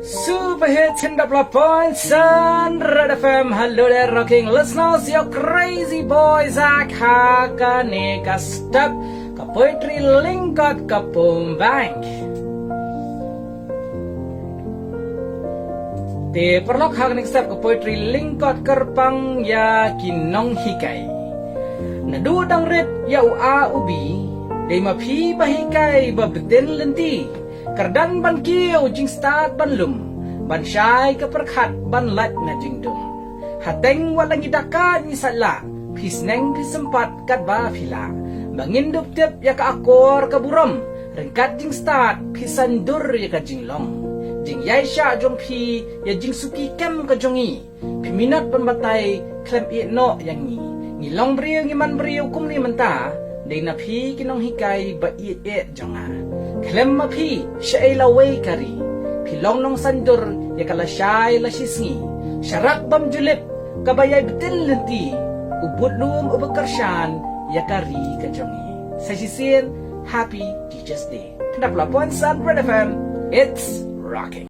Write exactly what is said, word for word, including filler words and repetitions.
Superhit hynriew dap lapan point san Red F M. Hello there, rocking listeners. Your crazy boy Zach ha kane ka step ka poetry lyngkot ka Pumbank. Te paralok, ha kane ka step ka poetry lyngkot kyrpang ïa ki nonghikai. Naduh dang rit ïa u A u B, dei ma phi ba hikai ba btin lynti. Kyrdan ban kiew jingstad ban lum, ban shai ka pyrkhat ban lait na jingdum. Hateng wat la ngi dakha ngi sait lah, phi sneng phi sympat katba phi lah. Ba ngin dup tip ïa ka akor ka burom, ryngkat jingstad phi saiñdur ïa ka jinglong. Jingïaishah jong phi ïa jingsuki kem ka jong ngi, phi minot ban batai khlem ïeh noh ïa ngi. Ngi long briew ngi man briew kumne mynta, dei na phi ki nonghikai ba ïeit jong nga. Khlem ma phi shaei lawei ka ri, phi long nongsaiñdur ïa ka lashai lashisngi. Sharak bym ju lip kaba ïai btin lynti, u budlum uba kyrshan ïa ka ri ka jong ngi. Sa shisien, Happy Teachers' Day. Hynriew dap lapan point san Red F M, it's rocking.